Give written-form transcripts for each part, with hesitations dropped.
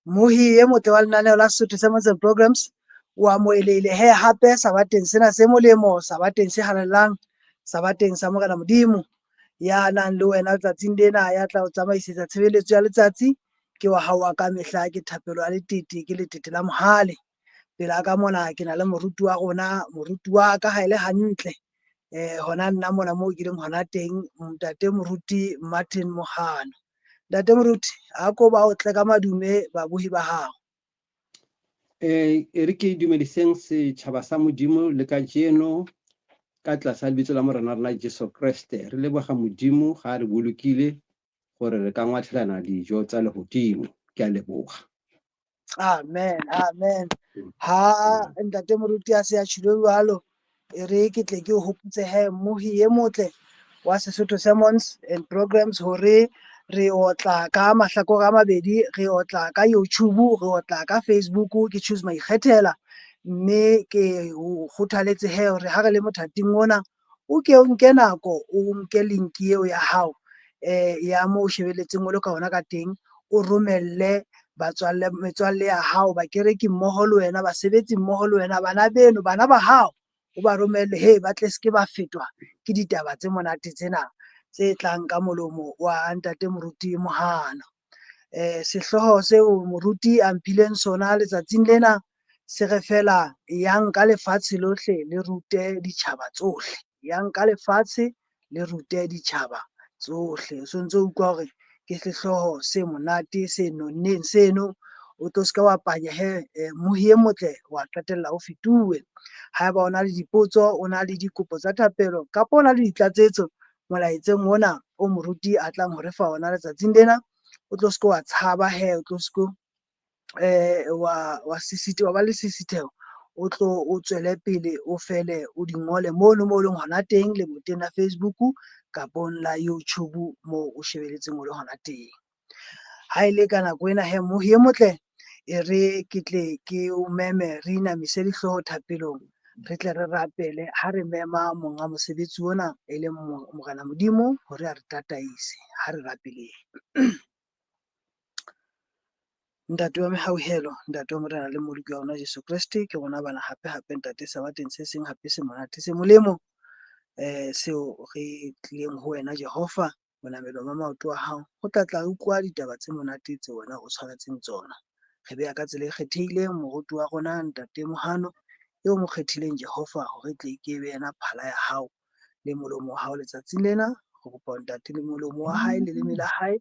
Mohi e motle wa lenaneo la Sesotho se Motseng Programs o amohelehile he hape sabateng sena se molemo, sabateng se halalelang, sabateng sa Morena Modimo ya nang le wena letsatsing lena, ya tla o tsamaisetsa tshebeletso ya letsatsi ke wa hao wa ka mehla, ke thapelo ya letete, ke letete la mohale. Pela ka mona ke na le moruti wa rona, moruti wa ka ha e le hantle eh hona nna mona moo ke leng hona teng, ntate moruti Martin Mohano. Ntate moruti, a ko ba o tle ka madume babohi ba hao. Eh, e re ke dumediseng setšhaba sa Modimo le kajeno ka tlasa lebitso la Morena rena Jesu Kreste. Re leboga Modimo ga a re bolokile gore re ka ngwathelana dijo tsa legodimo. Ke a leboga. Amen, amen. Ha ntate moruti a se a tjhilo jwalo, e re ke tle ke o hopotse he mmohi e motle wa Sesotho Sermons and Programs hore re otla ka mahlakore a mabedi, re otla ka YouTube, re otla ka Facebook, ke Choose Maikgethela. Mme ke o kgothaletse he hore ha re le mothating ona, o ke o nke nako o nke link eo ya hao eh ya moo o shebelletseng o le ka ona ka teng, o romelle batswalle metswalle ya hao, bakereki mmoho le wena, basebetsi mmoho le wena, bana beno, bana ba hao, o ba romelle he ba tle seke ba fetwa ke ditaba tse monate tsena tse tlang ka molomo wa ntate moruti Mohano. Eh sehlooho seo moruti a mphileng sona letsatsing lena se re fela yang ka lefatshe lohle le rute ditjhaba tsohle. Yang ka lefatshe le rute ditjhaba tsohle. O sontso o utlwa hore ke sehlooho se monate se nonneng seno, o tlo seka wa panya he eh, mohi e motle wa qetella o fetuwe. Haeba o na le dipotso, o na le dikopo tsa thapelo kapa o na le ditlatsetso molaetseng ona o moruti a tlang ho re fa ona letsatsing lena, o tlo seke wa tshaba he, o tlo seke eh wa wa sisite wa ba le sisitheho, o tlo o tswele pele o fele o di ngole mono mo leng hona teng leboteng la Facebook kapong la YouTube moo o shebeletseng o le hona teng. Ha e le ka nako ena he mohi e motle e re ke tle ke o meme re inamise dihlooho thapelong re tle re rapele ha re mema monga mosebetsi ona e leng Morena Modimo hore a re tataise ha re rapeleng. Ntate wa mehauhelo, Ntate wa Morena le Mmoloki wa rona Jesu Kreste, ke rona bana hape hape Ntate sabateng se seng hape se monate se molemo eh seo re tlileng ho wena Jehova bonamelong ba maoto a hao ho tla tla re utlwa ditaba tse monate tse wena o tshwaretseng tsona. Re beha ka tsela e kgethehileng moruti wa rona Ntate Mohano eo mo kgethileng Jehova hore tle ke be yena phala ya hao le molomo wa hao letsatsing lena. Re kopa Ntate le molomo wa hae leleme la hae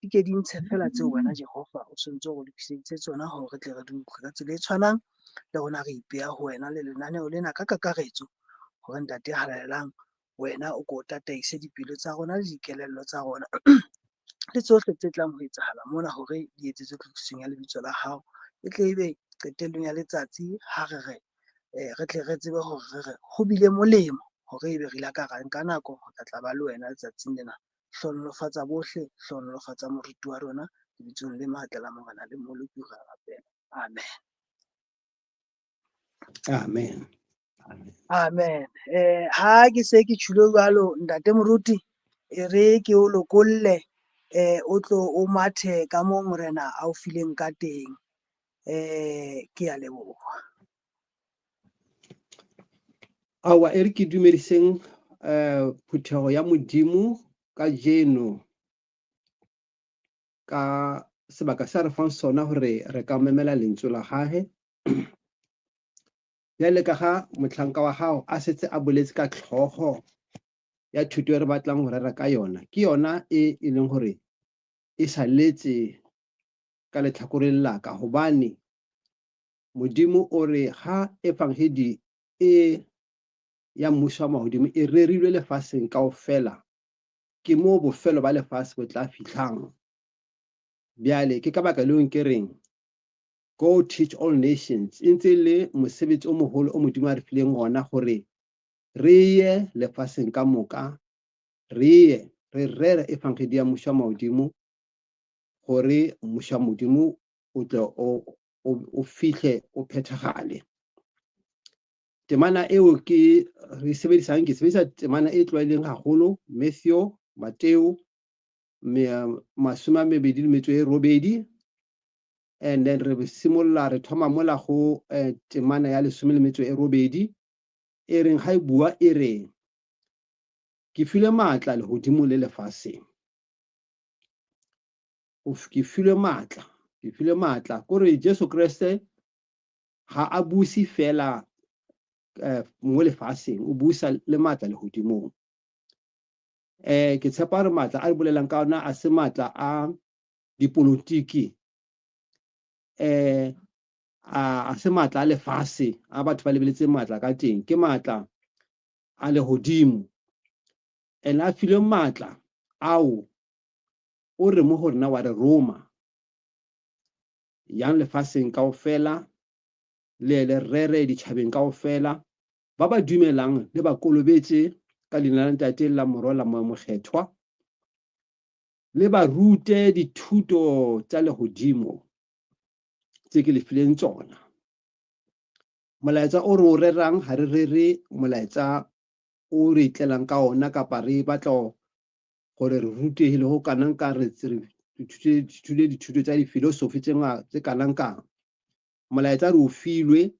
di ke di ntshe fela tseo wena Jehova o sontse o re lokiseditse tsona hore re tle re di utlwe. Ka tsela e tshwanang le rona re ipeha ho wena le lenaneo lena ka kakaretso hore Ntate ya halalelang wena o ko o tataise dipelo tsa rona le dikelello tsa rona le tsohle tse tlang ho etsahala mona hore di etsetswe tlotlisong ya lebitso la hao. E tle ebe qetellong ya letsatsi ha re re eh, re tle re tsebe hore re re ho bile molemo hore ebe re ile ka ra nka nako ho tla tla ba le wena letsatsing lena. Hlohonolofatsa bohle, hlohonolofatsa moruti wa rona lebitsong le matla la Morena le Mmoloki re a rapela. Amen. Amen. Amen. Eh ha ke se ke tjhilo jwalo ntate moruti e re ke o lokolle eh o tlo o mathe ka moo morena a o fileng ka teng. Eh ke a leboha. Aowa e re ke dumediseng eh phuthego ya Modimo kajeno ka sebaka se re fang sona hore re ka memela lentswe la hae. Bjale ka ga mohlanka wa gago a setse a boletse ka tlhogo ya thuto e re batlang go rera ka yona, ke yona e e leng gore e sa letse ka letlhakoreng la ka, gobane Modimo o re ga efangedi e ya mmušo wa magodimo e rerilwe lefaseng kaofela, ke moo bofelo ba lefase bo tla fihlang. Bjale ke ka baka leo nke reng Go teach all nations e ntse e le mosebetsi o mogolo o Modimo a re fileng ona gore re ye lefaseng ka moka, re ye re rere efangedi ya mmušo wa magodimo gore mmušo wa Modimo o tle o, o, o fihle o phethagale. Temana eo ke re sebedisang, ke sebedisa temana e tlwaeleng haholo, Matthew, Mateo, 28, And then re simolola re thoma mola go eh, temana ya lesome le metso e robedi e reng ga e bua e re ke filwe maatla legodimo le lefaseng. Ke filwe maatla, ke filwe maatla. Kore Jesu Kriste ga a buse fela eh, mo lefaseng, o busa le maatla legodimong. Eh, ke tshepa gore maatla a re bolelang ka ona a se maatla a dipolotiki, eh, a se maatla a lefase a batho ba lebeletseng maatla ka teng, ke maatla a legodimo. And a filwe maatla ao, o re mo go rena wa re roma, yang lefaseng kaofela, le le rere ditšhabeng kaofela, ba ba dumelang le ba kolobetše ka leina la Ntate la Morwa la Moya Mokgethwa, le ba rute dithuto tša legodimo tse ke le fileng tsona. Molaetsa o re o rerang ga re rere molaetsa o re itlelang ka ona kapa re batla gore re rutegile go kanang ka re ithutile dithuto tsa difilosofi tse kanang kang. Molaetsa re o filwe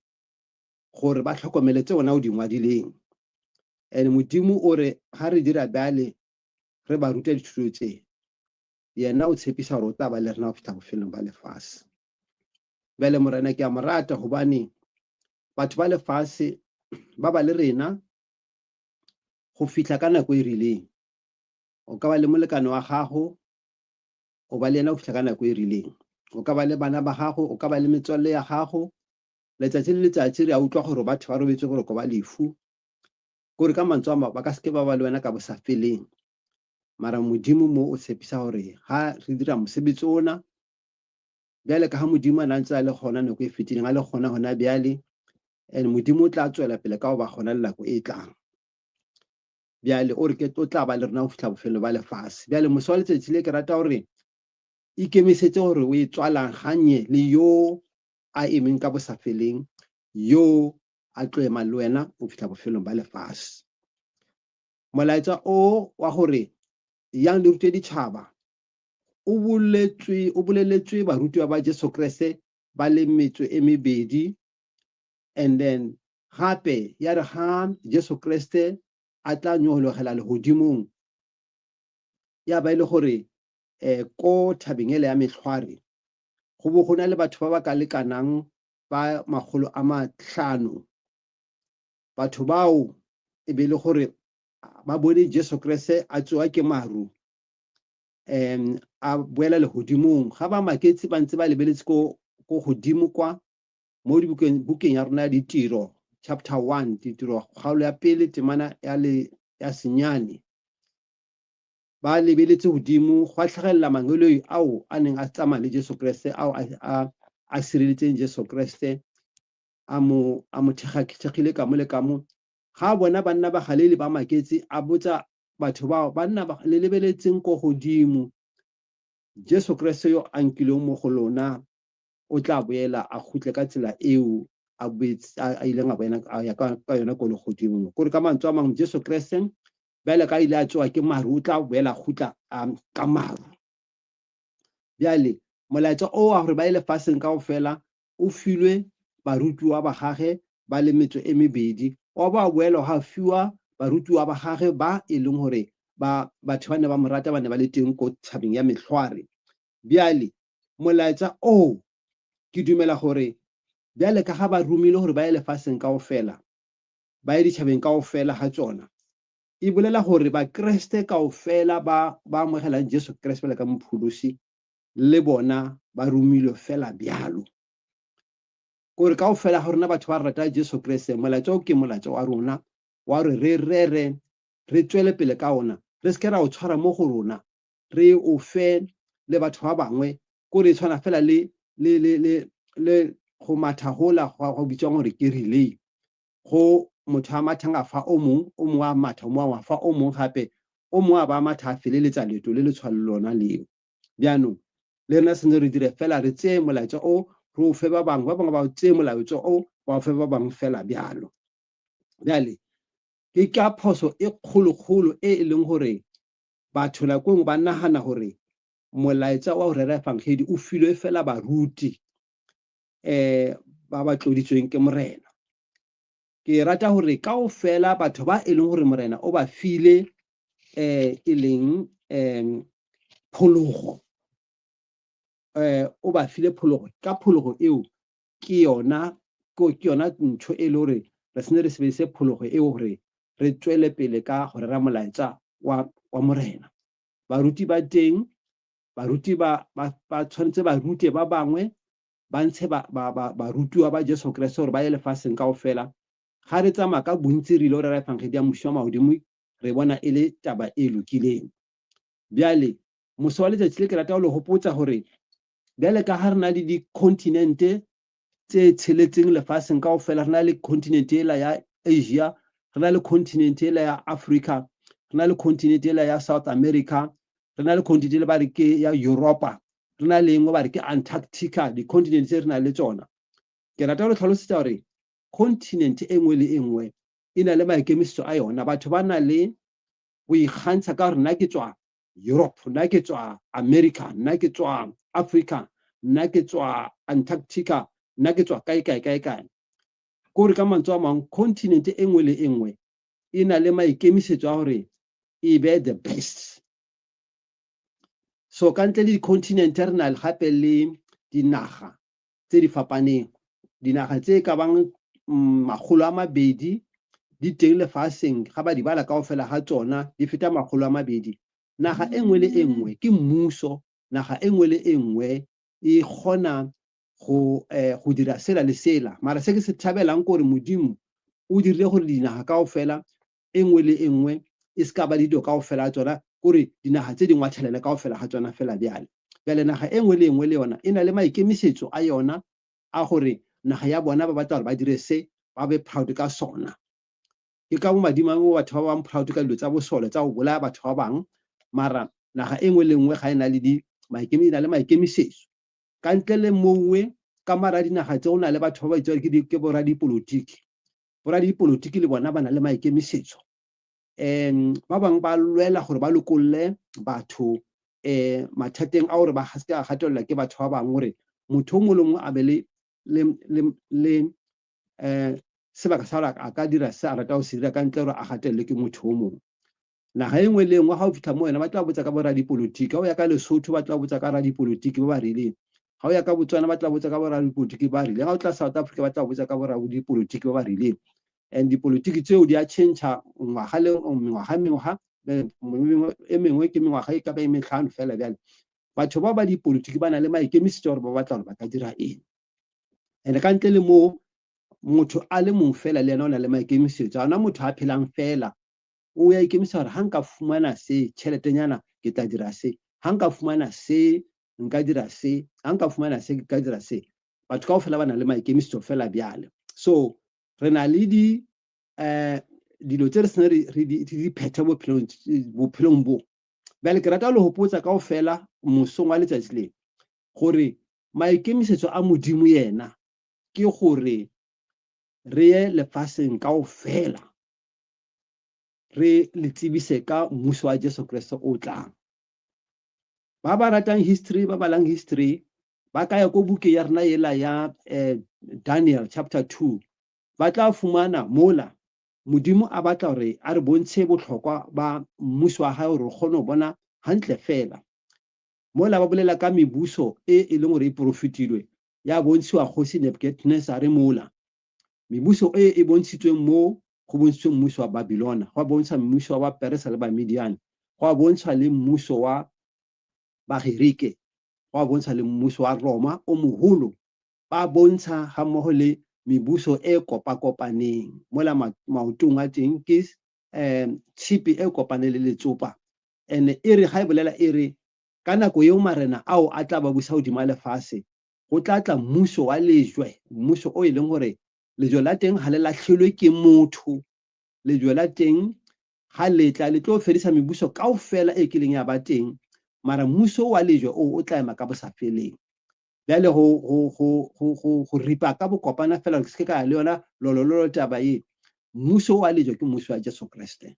gore ba hlokomele tse wena o di ngwadileng. And Modimo o re ga re dira bjale re ba ruta dithuto tse, yena o tshepisa gore o tla ba le rena go fihla bofelong ba lefase. Bjale Morena ke a mo rata gobane batho ba lefase ba ba le rena go fihla ka nako e rileng. O ka ba le molekane wa gago, o ba le yena go fihla ka nako e rileng. O ka ba le bana ba gago, o ka ba le metswalle ya gago. Letšatši le letšatši re a utlwa gore batho ba robetše boroko ba lefu. Kore ka mantswe a mangwe ba ka se ke ba ba le wena ka bosafeleng. Mara Modimo mo o tshepisa gore ga re dira mosebetsi ona, bjale ka ga Modimo a na ntse a le gona nako e fetileng, a le gona gona bjale, and Modimo o tla tswela pele ka go ba gona le nako e tlang. Bjale o re ke o tla ba le rena go fihla bofelo ba lefase. Bjale moso wa letšatši le ke rata gore ikemisetse gore o e tswalaganye le yo a emeng ka bosafeleng, yo a tlo ema le wena go fihla bofelong ba lefase. Molaetša o wa gore yang le rute ditšhaba o boletswe o boleletswe barutiwa ba Jesu Kriste ba le metso e mebedi, and then gape ya re ga Jesu Kriste a tla nyologela legodimong, ya ba e le gore eh, ko thabeng ele ya mehlware go bo go na le batho ba ba ka lekanang ba 500. Batho bao e be e le gore ba bone Jesu Kriste a tsoa ke maru, um a boela legodimong. Ga ba maketse ba ntse ba lebeletse ko godimo kwa mo dibukeng, bukeng ya rona ya ditiro chapter 1, ditiro kgaolo ya pele temana ya le ya senyane, ba lebeletse godimo gwa tlhagelela mangeloi ao a neng a tsamaya le Jesu Kriste, ao a sireletseng Jesu Kriste, a mo a mo thegile ka mo le ka mo. Ga a bona banna ba Galili ba maketse, a botsa batho bao, banna ba le lebeletseng ko godimo, Jesu Kriste yo a nkileng mo go lona o tla boela a kgutle ka tsela eo a a ileng a boela a ya ka yona ko legodimong. Kore ka mantswe a mangwe, Jesu Kriste bjale ka ile a tsoa ke maru, o tla boela kgutla ka maru. Bjale molaetša o wa gore ba ye lefaseng kaofela o filwe barutiwa ba gage ba le metso e mebedi, wa ba boela gwa fiwa barutiwa ba gage ba e leng gore ba batho ba ne ba mo rata, ba ne ba le teng ko thabeng ya mehlware. Bjale molaetša o ke dumela gore bjale ka ga ba romile gore ba ye lefaseng kaofela, ba ye ditšhabeng kaofela ga tšona, e bolela gore Bakriste kaofela ba ba amogelang Jesu Kriste bjale ka mophološi le bona ba romilwe fela bjalo. Kore kaofela ga rona batho ba rata Jesu Kriste, molaetša o ke molaetša wa rona wa gore re rere, re tswele pele ka ona, re se ke ra o tshwara mo go rona, re o fe le batho ba bangwe. Kore e tshwana fela le le le le le go matha gola go bitswang gore ke relay, go motho a mathang a fa o mong, o mongwe a matha, o mongwe a fa o mong gape, o mongwe a ba matha a feleletsa leeto le le tshwana le lona leo. Bjaanong le rena sentse re dire fela, re tseye molaetša o re o fe ba bangwe, ba bangwe ba o tseye molaetša o ba o fe ba bangwe fela bjalo. Bjale ke ka phoso e kgolokgolo e e leng gore batho nako e nngwe ba nagana gore molaetša wa go rera efangedi o filwe fela baruti. um ba ba tloditsweng ke Morena. Ke rata gore kaofela batho ba e leng gore Morena o ba file um e leng um phologo, um o ba file phologo, ka phologo eo ke yona ke yona ntho e le gore re sene re sebedise phologo eo gore re tswele pele ka go rera molaetsa wa wa Morena. Baruti ba teng, baruti ba ba ba tshwanetse ba rute ba bangwe, ba ntshe ba ba ba barutiwa ba Jesu Kriste gore ba ye lefaseng kaofela. Ga re tsamaya ka bontsi re ile go rera efangedi ya Mmušo wa magodimo, re bona e le taba e lokileng. Bjale moso wa letšatši le ke rata go le gopotsa gore bjale ka ga re na le dikontinente tse tsheletseng lefaseng kaofela, re na le kontinente ela ya Asia, re na le kontinente ela ya Africa, re na le kontinente ela ya South America, re na le kontinente ela ba re ke ya Europa, re na le engwe ba re ke Antarctica, dikontinente tse re na le tsona. Ke rata go le tlhalosetsa gore kontinente e nngwe le e nngwe e na le maikemisetso a yona. Batho ba na le go ikgantsha ka gore nna ke tswa Europe, nna ke tswa America, nna ke tswa Africa, nna ke tswa Antarctica, nna ke tswa kae kae kae kae. Kore ka mantswe a mangwe continent e nngwe le e nngwe e na le maikemisetso a gore e be the best. So ka ntle le di-continent re na gape le dinaga tse di fapaneng. Dinaga tse ka bang 200 di teng lefaseng, ga ba di bala kaofela ga tsona di feta 200. Naga e nngwe le e nngwe ke mmuso, naga e nngwe le e nngwe e kgona go go dira sela le sela. Mara se ke se thabelang kore Modimo o dirile gore dinaga kaofela e nngwe le e nngwe e se ka ba le dilo kaofela ga tsona, kore dinaga tse dingwe tšhelele kaofela ga tsona fela bjale. Bjale naga e nngwe le e nngwe le yona e na le maikemisetso a yona a gore naga ya bona ba batla gore ba dire se, ba be proud ka sona. Ke ka mo madimang mo batho ba bang proud ka dilo tsa bosole tsa go bolaya batho ba bang, mara naga e nngwe le nngwe ga e na le di e na le maikemisetso. Ka ntle le mowe ka mara dinaga tse go na le batho ba ba itsewang ke ke boradipolotiki. Boradipolotiki le bona ba na le maikemisetso. Ba bangwe ba lwela gore ba lokolle batho mathateng a gore ba se ka gatelelwa ke batho ba bangwe, gore motho o mongwe le mongwe a be le le le le sebaka sa gore a ka dira se a rata go se dira ka ntle gore a gatelelwe ke motho o mongwe. Naga e nngwe le nngwe ga o fitlha mo yona ba tla botsa ka boradipolotiki, ga o ya ka Lesotho ba tla botsa ka radipolotiki ba ba rileng, ga o ya ka Botswana ba tla botsa ka boradipolotiki ba rileng, ga o tla South Africa ba tla botsa ka boradipolotiki ba ba rileng. And dipolotiki tseo di a change ngwaga le mengwaga mengwaga e mengwe ke mengwaga e ka ba e metlhano fela. Bjale batho ba ba dipolotiki ba na le maikemisetso gore ba batla gore ba ka dira eng. And ka ntle le moo motho a le mong fela le yena o na le maikemisetso, a ona motho a phelang fela o ya ikemisetsa gore ga nka fumana se tšheletenyana ke tla dira se, ga nka fumana se nka dira se, ga nka fumana se ke ka dira se. Batho kaofela ba na le maikemisetso fela bjale. So re na le di dilo tse re sene re di phethe bophelong bo. Bjale ke rata le gopotsa kaofela mosong wa letšatši le gore maikemisetso a Modimo yena ke gore re ye lefaseng kaofela re le tsebise ka mmuso wa Jesu Kriste o tlang. Ba ba ratang history, ba balang history, ba ka ya ko bukeng ya rena yela ya Daniel chapter 2, ba tla fumana mola Modimo a batla gore a re bontshe bohlokwa ba mmuso wa hae gore re kgone go bona hantle fela. Mola ba bolela ka mebuso e e leng gore e profetilwe, ya bontshiwa kgosi Nebuchadnezzar mola. Mebuso e e bontshitsweng mo go bontshitswe mmuso wa Babylona, gwa bontsha mmuso wa Baperesa le Bamediane, gwa bontshwa le mmuso wa Bagerike, gwa bontsha le mmuso wa Roma o mogolo, ba bontsha ga mmogo le mebuso e kopa-kopaneng mola maotong a teng ke tshipi e kopaneng le letsopa. And e re ga e bolela e re ka nako yeo marena ao a tla ba busa godimo a lefase, go tla tla mmuso wa lejwe, mmuso o e leng gore lejwe la teng ga le lahlelwe ke motho, lejwe la teng ga le tla le tlo fedisa mebuso kaofela e kileng ya ba teng, mara mmuso wa lejwe o o tla ema ka bosafeleng. Bjale go ripa ka bokopana fela, ke se ka ya le yona lolololo taba ye, mmuso wa lejwe ke mmuso wa Jesu Kriste.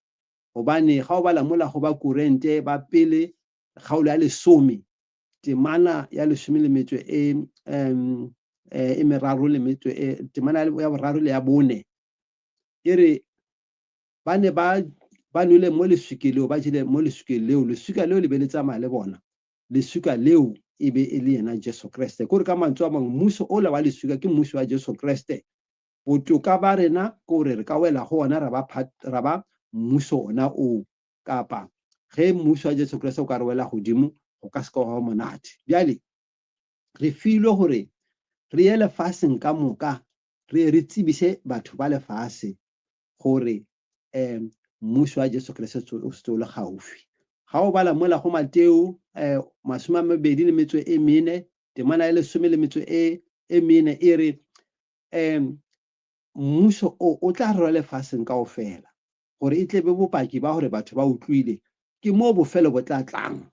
Gobane ga o bala mola go ba Korente ba pele kgaolo ya 10 temana ya 18. e meraro le metso e temana ya boraro le ya bone e re ba ne ba ba nwele mo leswikeng leo, ba jele mo leswikeng leo, leswika leo le be le tsamaya le bona, leswika leo e be e le yena Jesu Kriste. Kore ka mantswe a mangwe, mmuso ola wa leswika ke mmuso wa Jesu Kriste. Botoka ba rena ke gore re ka wela go ona ra ba ra ba mmuso ona oo, kapa ge mmuso wa Jesu Kriste o ka re wela godimo, go ka se ka gwa ba monate. Bjale re filwe gore re ye lefaseng ka moka, re ye re tsebiše batho ba lefase gore um mmušo wa Jesu Kriste o setse o le gaufi. Ga o bala mola go Mateo um masome a mabedi le metso e mene, temana ya lesome le metso e e mene e re um mmušo o o tla rerwa lefaseng kaofela gore e tle be bopaki ba gore batho ba utlwile, ke moo bofelo bo tla tlang.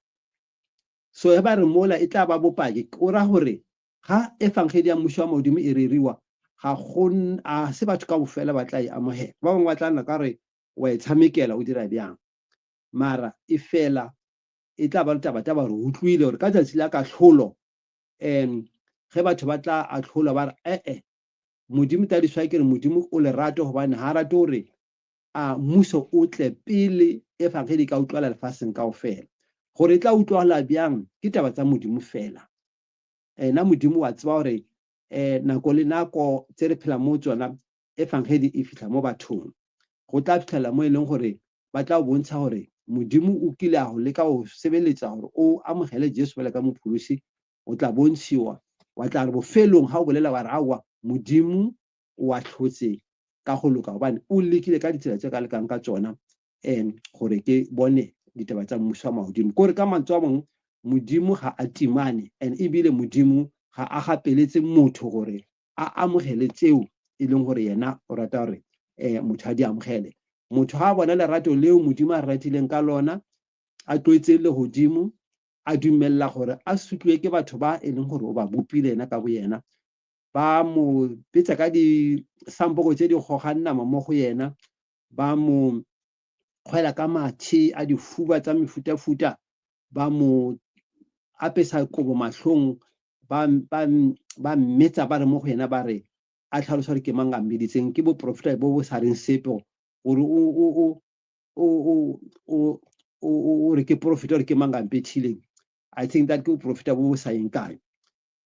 So ge ba re mola e tla ba bopaki, o ra gore Ga Efangedi ya Mmušo wa Modimo e reriwa, ga go a se batho ka bofela ba tla e amogela. Ba bangwe ba tla nna ka re wa e tshamekela, o dira bjang. Mara e fela e tla ba taba-taba gore utlwile gore ka tsatsi la kahlolo, um ge batho ba tla ahlolwa ba re, e-e, Modimo that is why ke re Modimo o lerato gobane ga a rate gore a mmušo o tle pele Efangedi e ka utlwala lefaseng kaofela. Gore e tla utlwala bjang ke taba tsa Modimo fela. Ena Modimo wa tseba gore um nako le nako tse re phela mo tsona efangedi e fihla mo bathong. Go tla fihlela mo e leng gore ba tla o bontsha gore Modimo o kile a go leka go sebeletsa gore o amogele Jesu bjale ka mophološi. O tla bontshiwa, wa tla re bofelong ga o bolela wa re aowa Modimo o ahlotse ka go loka gobane o lekile ka ditsela tse ka lekang ka tsona um gore ke bone ditaba tsa mmušo wa magodimo. Kore ka mantswe a mangwe, Modimo ga a timane and ebile Modimo ga a gapeletse motho gore a amogele tseo e leng gore yena o rata gore um motho a di amogele. Motho ga a bona lerato leo Modimo a re ratileng ka lona, a tlwetse legodimo, a dumelela gore a sutliwe ke batho ba e leng gore o ba bopile yena ka boyena, ba mo betsa ka disampoko tse di gogang nama mo go yena, ba mo kgwela ka mathe a difuba tsa mefutafuta, ba mo apesa kobo mahlong, ba, ba, ba mmetsa ba re mo go yena ba re a tlhalosa gore ke mang a mmeditseng. Ke boprofeta bo bo sa reng sepe gore o, o, o, o, o, o, o, o re ke profeta gore ke mang a mpethileng. I think that ke boprofeta bo bo sa yeng kae.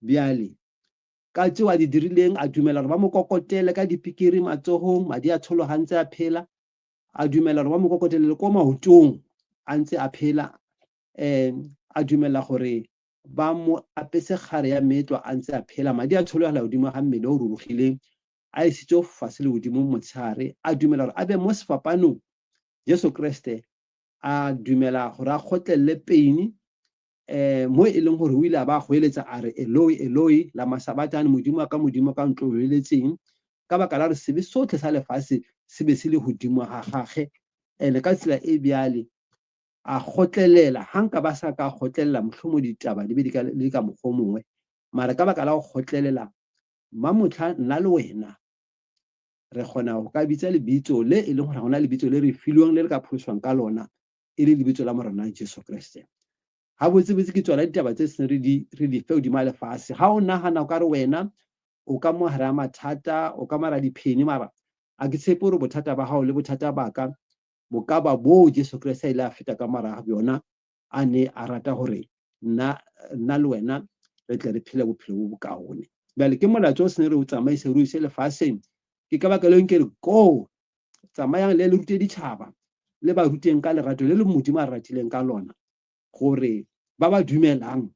Bjale Ka tšeo a di dirileng, a dumela gore ba mo kokotele ka dipikiri matsogong, madi a tshologa a ntse a phela. A dumela gore ba mo kokotele le ko maotong a ntse a phela. Um a dumela gore ba mo apese kgare ya meetlwa a ntse a phela, madi a tshologela godimo ga mmele o rurugileng, a isitšwe fase le godimo motshegare. A dumela gore a be mo sefapanong. Jesu Kriste a dumela gore a kgotlelele peini um mo e leng gore o ile a ba goeletsa a re, Eloi, Eloi, lama sabatani, Modimo wa ka, Modimo wa ka, ntlogeletseng? Ka baka la gore sebe sohle sa lefase se be se le godimo ga gage. And ka tsela e bjale a kgotlelela. Ga nka ba sa ka kgotlelela, mohlomong ditaba di be di ka le ka mokgwa o mongwe. Mara ka baka la go kgotlelela, mamohla nna le wena re kgona go ka bitsa lebitso le e leng gore ga gona lebitso le re filweng le re ka pholoswang ka lona, e le lebitso la Morena Jesu Kriste. Gabotsebotse ke tsona ditaba tse seng re di re di fe godimo ga lefase. Ga o nagana o ka re wena o ka mo gare ga mathata, o ka mara diphene, mara a ke tshepe gore bothata ba gago le bothata ba ka bo ka ba boo Jesu Kriste a ile a feta ka mara ga bjona, a ne a rata gore nna nna le wena re tle re phele bophelo bo bokaone. Bjale ke molaetša o seng re o tsamaise re o ise lefaseng. Ke ka baka leo nke re go tsamayang le le rute ditšhaba, le ba ruteng ka lerato le le Modimo a ratileng ka lona, gore ba ba dumelang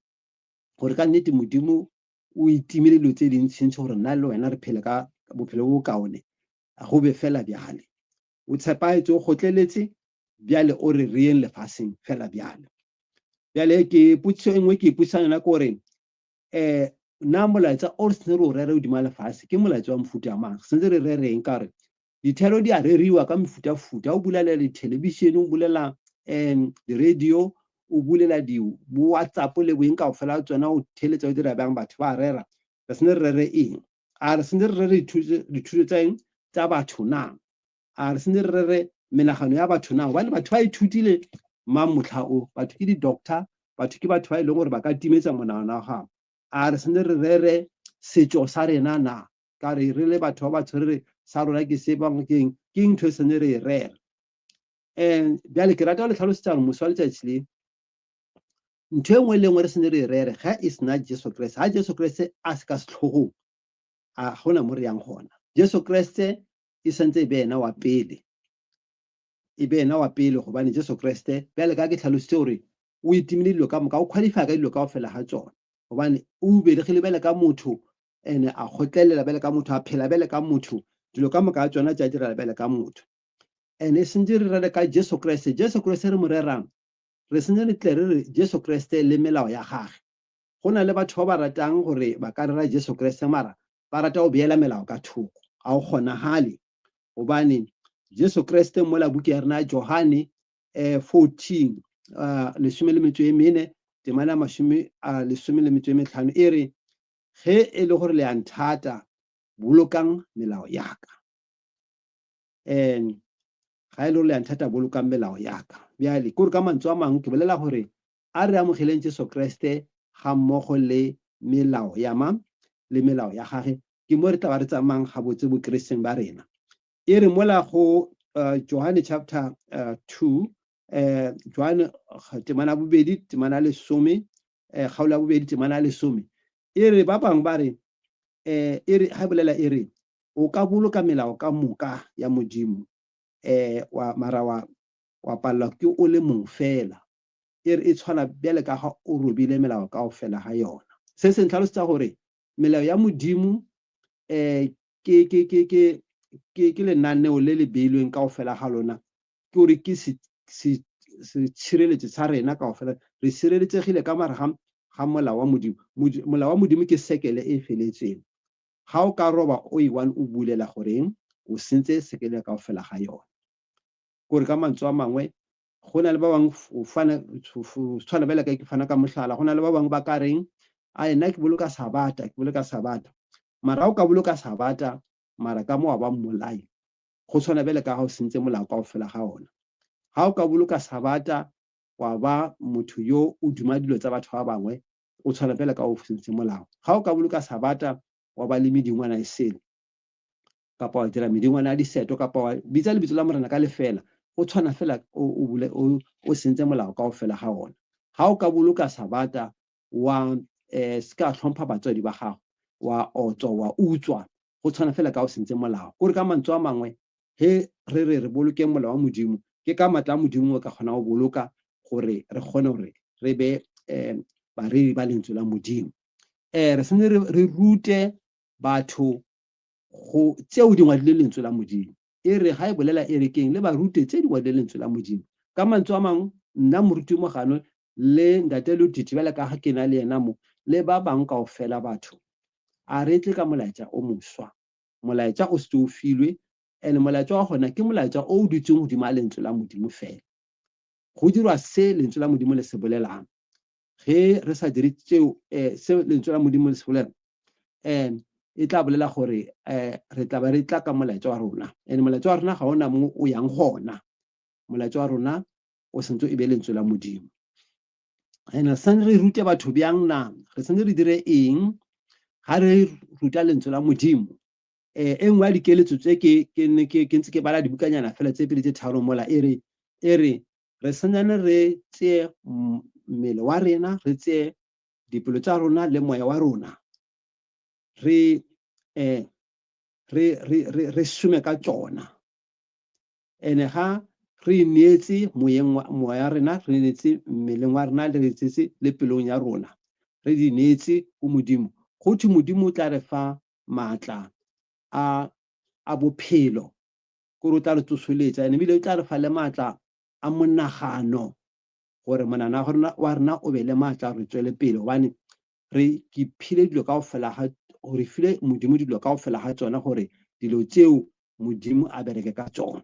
gore ka nnete Modimo o itimile dilo tse dintšintši gore nna le wena re phele ka bophelo bo bokaone, go be fela bjale. O tshepagetše, o kgotleletse, bjale o re re yeng lefaseng fela bjale. Bjale ke potšišo e nngwe ke ipotšišang yona ke gore um na molaetša o re sentse re o rere godimo ga lefase ke molaetša wa mofuta mang? Sentse re rereng ka gore dithero di a reriwa ka mefutafuta. O bulela dithelebišene, o bulela um di-radio, o bulela di-WhatsApp le boeng kaofela tsona, o theeletša o dira bjang, batho ba rera. Re sentse re rere eng? A re sentse re rere dithuto tsa eng? Tsa batho na? A re sentse re rere menagano ya batho na? Gobane batho ba ithutile mang motlha o? Batho ke di-doctor, batho ke batho ba e leng gore ba ka timetsa monagano wa gago. A re sentse re rere setšo sa rena na? Ka re re le batho ba batsho re re sa rona ke se bangwe ke eng, ke eng ntho e sene re e rera. Um bjale ke rata go le tlhalosetsa gore moso wa letšatši le ntho e nngwe le nngwe re sene re e rere ga e sena Jesu Kriste. Ga Jesu Kriste a se ka sehlogong, a gona mo re yang gona. Jesu Kriste e santse e be yena wa pele. E be yena wa pele gobane Jesu Kriste bjale ka ke tlhalositse gore o itimile dilo ka moka, o qualify ka dilo kaofela ga tsona. Gobane o belegile bjale ka motho ene a kgotlelela bjale ka motho, a phela bjale ka motho, dilo ka moka ga tsona tša direla bjale ka motho. Ene e sentse re rere ka Jesu Kriste, Jesu Kriste re mo rerang, re sentse re tle re re Jesu Kriste le melao ya gage. Go na le batho ba ba ratang gore ba ka rera Jesu Kriste mara ba rata go beela melao ka thoko. Ga go kgonagale gobane Jesu Kriste mola buka ya rena ya Johane eh, 14 uh, lesome le metšo e mene temana mashome a lesome le metšo e metlhano e re ge e le gore le a nthata bolokang melao ya ka. Um ga e le gore le a nthata bolokang melao ya ka. Bjale ke gore ka mantswe a mangwe ke bolela gore a re amogeleng Jesu Kriste ga mmogo le melao ya ma le melao ya gage, ke mo re tla ba re tsamayang gabotse bokristeng ba rena. E re mola go uh, Johane chapter 2 uh, Johane temana bobedi temana lesome eh, kgaolo ya bobedi temana lesome e re ba bangwe ba re eh, e re ga bolela e re o ka boloka melao ka moka ya Modimo eh, wa mara wa wa palelwa ke o le mong fela e re e tshwana bjale ka ga o robile melao kaofela ga yona. Se se ntlhalosetsa gore melao ya Modimo eh, ke, ke, ke, ke, ke, ke lenaneo le le beilweng kaofela ga lona, ke gore ke se, se, setshireletso sa rena kaofela. Re sireletsegile ka mare ga, ga molao wa Modimo. Molao wa Modimo ke sekele e feletseng. Ga o ka roba o e one o bulela goreng o sentse sekele kaofela ga yona. Kore ka mantswe a mangwe go na le ba bangwe go fana go tshwana bjale ka ke fana ka mohlala, go na le ba bangwe ba ka reng a nna ke boloka sabata, ke boloka sabata. Mara o ka boloka sabata mara ka mo wa ba mmolai, go tshwana bjale ka ga o sentse molao kaofela ga ona. Ga o ka boloka sabata wa ba motho yo o duma dilo tsa batho ba bangwe, o tshwana bjale ka o sentse molao. Ga o ka boloka sabata wa ba le medingwana e sele, kapa wa dira medingwana ya diseto, kapa wa bitsa lebitso la Morena ka lefela, go tshwana fela o, o, o, o sentse molao kaofela ga ona. Ga o ka boloka sabata wa eh, se ka hlompha batswadi ba gago, wa otswa, wa utswa, go tshwana fela ka o sentse molao. Kore ka mantswe a mangwe, he re re re bolokeng molao wa Modimo, ke ka matla a Modimo re ka kgona go boloka gore re kgone gore re be eh, bareri ba lentswe la Modimo. Eh, re sentse re, re rute batho go tšeo di ngwadile lentswe la Modimo. E re ga e bolela e re keng le ba rute tše di ngwadile lentswe la Modimo. Ka mantswe a mangwe, nna moruti Mogano le ntate Lodidi bjale ka ga ke na le yena mo, le ba bangwe kaofela batho, a re tle ka molaetša o moswa. Molaetša o setse o filwe, and molaetša wa gona ke molaetša o o dutseng godimo ga lentswe la Modimo fela. Go dirwa se lentswe la Modimo le se bolelang. Ge re sa dire tšeo, eh, se lentswe la Modimo le se bolelang, um e tla bolela gore um re tla ba re tla ka molaetša wa rona, and molaetša wa rona ga ona mo o yang gona. Molaetša wa rona o santse e be lentswe la Modimo. And re santse re rute batho bjang na? Re santse re dire eng ga re ruta lentswe la Modimo? Eh, e nngwe ya dikeletso tse ke ke ne ke ke ntse ke bala dibukanyana fela tse pedi tse tharo mola e re e re re santsane re tseye mmele wa rena, re tseye dipelo tša rona le moya wa rona, re eh re re re re šome ka tšona. Ene ga re ineetse moyeng wa moya rena, re ineetse mmeleng wa rena, le re tsetse le pelong ya rona, re di neetse go Modimo. Go thwe Modimo o tla re fa maatla a a bophelo, kore o tla re tsošoletša, ene ebile o tla re fa le maatla a monagano, gore monana wa rena o be le maatla re tswele pele, gobane re ke phile dilo kaofela ga, re file Modimo dilo kaofela ga tsona, gore dilo tšeo Modimo a bereke ka tsona.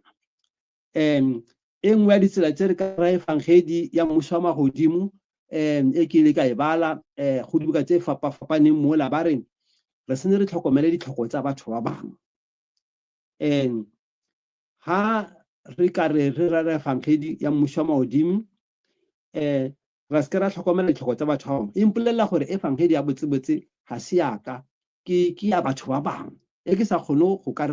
Um e nngwe ya ditsela tse re ka ra efangedi ya mmušo wa magodimo, um e ke ile ka e bala um go dibuka tse fapa-fapaneng mola, ba re re sene re tlhokomele ditlhoko tsa batho ba bangwe. Um ha re ka re re rera efangedi ya mmušo wa magodimo, um ra se ke ra tlhokomela ditlhoko tsa batho ba bangwe, e mpolelela gore efangedi ya botsebotse ga se ya ka. ke ke ya batho ba bangwe e ke sa kgone go ka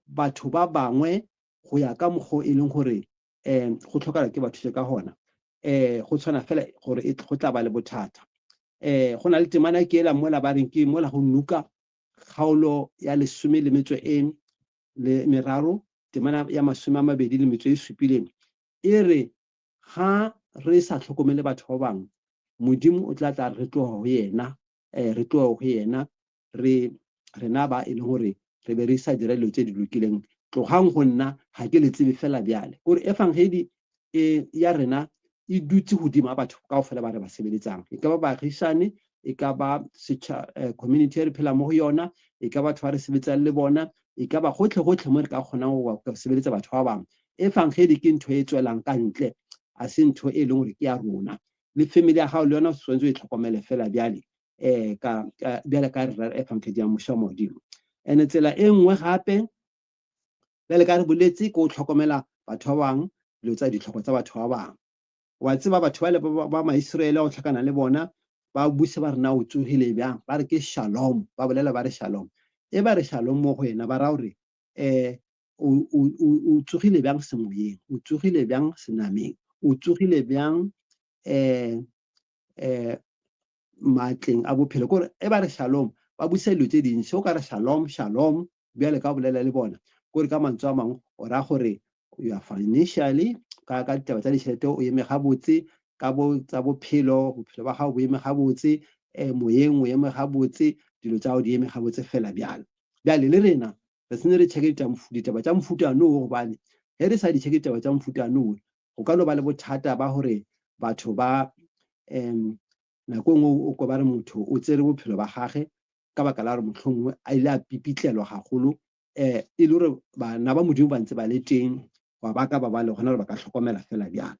batho ba bangwe go ya ka mokgwa e leng gore um go tlhokala ke ba thuse ka gona um go tshwana fela gore e go tla ba le bothata um go na le temana ke ela mola ba reng ke mola go nuka kgaolo ya lesome le metso e le meraro temana ya 27 e re ga re sa tlhokomele batho ba bangwe modimo o tla tla re tloga go yena um re tloga go yena re rena ba e leng gore re be re sa dira dilo tse di lokileng tlogang go nna ga ke le tsebe fela bjale kore efangedi e ya rena e dutse godimo ga batho kao fela ba re ba sebeletsang e ka ba baagisane e ka ba setšha eh, community e re phelang mo go yona e ka batho ba re sebetsang le bona e ka ba gotlhe gotlhe mo re ka kgonang go sebeletsa batho ba bangwe efangedi ke ntho e tswelang ka ntle a se ntho e leng gore ke ya rona le family ya gago le yona o tshwanetse o e tlhokomele fela bjale um ka bjale ka re rera efangedi ya mmušo wa modimo and tsela e nngwe gape bjale ka re boletse ke o tlhokomela batho ba bangwe dilo tsa ditlhoko tsa batho ba bangwe wa tseba batho bale ba maiseraele go tlhakana le bona ba buse ba re na o tsogile bjang ba re ke shalom ba bolela ba re shalom e ba re shalom mo go yena ba ra gore um o tsogile bjang semoyeng o tsogile bjang senameng o tsogile bjang um um maatleng a bophelo kore e ba re shalom ba busa dilo tse dintši o ka re shalom shalom bjale ka bolela le bona kore ka mantswe a mangwe o ra gore you are financially ka ka ditaba tsa ditšhelete o eme gabotse ka bo tsa bophelo bophelo ba gago bo eme gabotse um moyeng o eme gabotse dilo tsa gago di eme gabotse fela bjalo bjale le rena re sene re checke ditaba tša mofuta no gobane ge re sa di checke ditaba tša mofuta no go ka no ba le bothata ba gore batho ba um nako e nngwe o kwa ba re motho o tsere bophelo ba gage ka baka la gore mohlomongwe a ile a pipitlelwa gagolo um e le gore bana ba modimo ba ntse ba le teng wa ba ka ba ba le gona gore ba ka hlokomela fela bjalo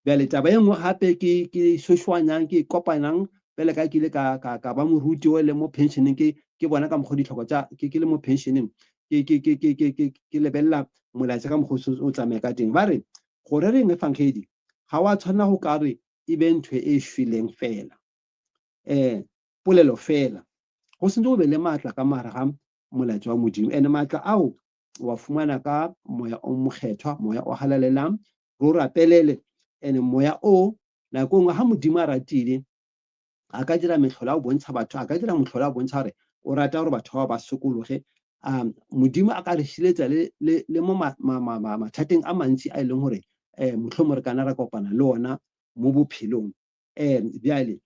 bjale taba e nngwe gape ke ke šošwanyang ke kopanang pele ka ke ile ka ka ka ba moruti o le mo pensioneng ke ke bona ka mokgwa ditlhoko tša ke ke le mo pensioneng ke ke ke ke ke ke ke lebelela molaetša ka mokgwa o tsamaya ka teng ba re go rereng efangedi ga wa tshwanela go ka re e be ntho e shweleng fela um polelo fela go sentse go be le maatla ka mogare ga molaetša wa modimo and maatla ao wa fumana ka moya o mokgethwa moya o halalelang re o rapelele and moya o nako nngwe ga modimo a ratile a ka dira metlholo a go bontsha batho a ka dira motlholo a bontsha gore o rata gore batho bao ba sokologe um modimo a ka re šiletsa le, le, le mo mathateng a mantši a e leng gore um mohlomong re kana ra kopana le ona mo bophelong um bjale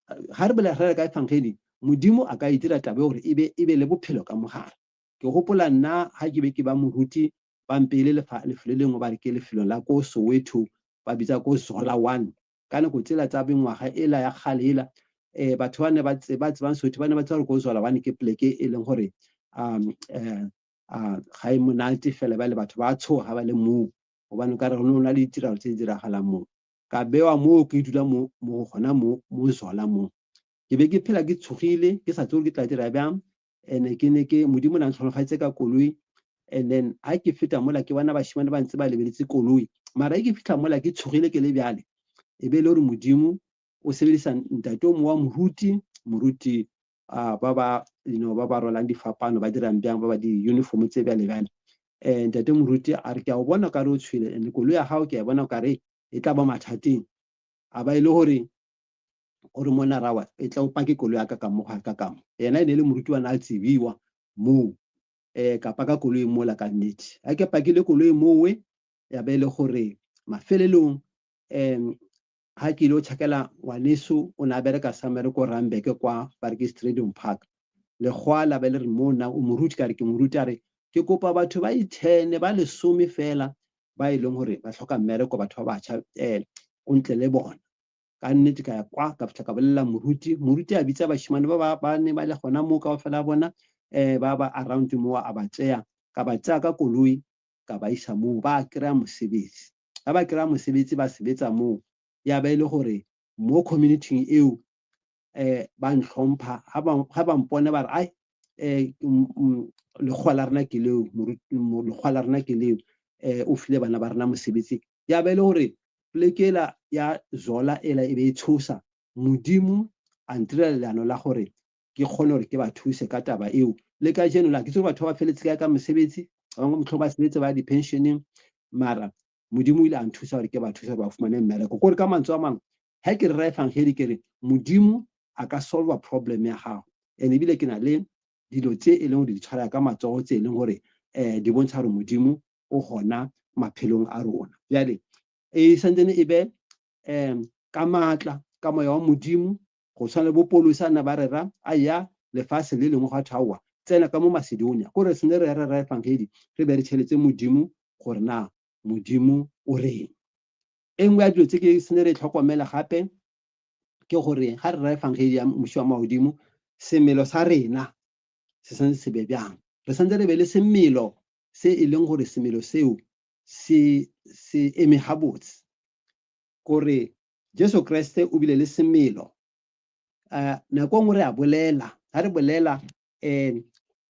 ga re bolela re ka efangeli modimo a ka e dira taba gore e be e be le bophelo ka mogare ke gopola nna ga ke be ke ba moruti ba mpeile lefelo le lengwe ba re ke lefelo la ko soweto ba bitsa ko zola one ka nako tsela tsa mengwaga ela ya kgale ela um batho ba ne ba tsebang Soweto ba ne ba tseba gore ko Zola one ke poleke e leng gore um ga e monate fela bjale batho ba tshoga ba le moo gobane ka re go na le ditiragalo tse di diragalang moo ka bewa moo ke dula mo mo gona mo mo Zola mo ke be ke phela ke tshogile ke sa tsebe gore ke tla dira bjang and ke ne ke modimo na ntlhonolofaditse ka koloi and then ha ke feta mola ke bona bashimane ba ntse ba lebeletse koloi mara e ke fitlha mola ke tshogile ke le bjale e be e le gore modimo o sebedisa ntate o mongwe wa moruti moruti uh, ba ba you know ba ba rwalang difapano ba dirang bjang ba ba di-uniform tse bjale bjale um ntate moruti a re ke a o bona kare o tshwele and koloi ya gago ke a bona kare e tla ba mathateng a ba e le gore o re mona rawa e tla o pake koloi ya ka ka mo ga ka ka mo yena e ne e le moruti wa na a tsebiwa moo um ka paka koloi mola ka nnete a ke pakile koloi mowe ya be e le gore mafelelong um ha ke ile o tšhakela ngwaneso o ne a bereka samere ko Randburg kwa ba re ke Stadium Park lekgowa la be le re mo na o moruti ka re ke moruti a re ke kopa batho ba ithene ba lesome fela ba e leng gore ba hloka mmereko batho ba batjha um o ntle le bona ka nnete ka ya kwa ka fitlha ka bolelela moruti moruti a bitsa bashimane ba ba ba ne ba le gona moo kaofela a bona um ba ba around moo a ba tseya ka ba tseya ka koloi ka ba isa moo ba kry-a mosebetsi ga ba kry-a mosebetsi ba sebetsa moo ya ba e le gore mo community eo um ba ntlhompha ga ba mpone ba re ai um lekgowa la rena ke leo lekgowa la rena ke leo um o file bana ba rena mosebetsi ya ba e le gore poleke ela ya zola ela e be e tshosa modimo A ntirela leano la gore ke kgone gore ke ba thuse ka taba eo. Le kajeno la ke tsebe batho ba ba feletse kae ka mosebetsi, ba bangwe mohlomong ba sebetse ba ya di-pension-eng, mara Modimo o ile a nthusa gore ke ba thuse gore ba fumane mmereko. Kore ka mantswe a mangwe, ge ke rera efangedi ke re Modimo a ka solva problem ya gago, and ebile ke na le dilo tse e leng gore di tshwara ka matsogo tse e leng gore um di bontsha gore Modimo o gona maphelong a rona. Bjale e santsene e be um ka maatla ka moya wa Modimo, go tshwana le bo Paulus a nna ba rera a ya lefase le lengwe gwa thwe aowa tsena ka mo Macedonia, kore se ne re rera efangedi re be re tšheletse Modimo gore na Modimo o reng. E nngwe ya dilo tse ke se ne re tlhokomela gape ke gore ga re rera efangedi ya mmušo wa magodimo, semelo sa rena se santse se be bjang. Re santse re be le semelo se e leng gore semelo seo se se eme gabotse. Kore Jesu Kriste o bile le semelo. Uh, nako nngwe re a bolela, ga re bolela um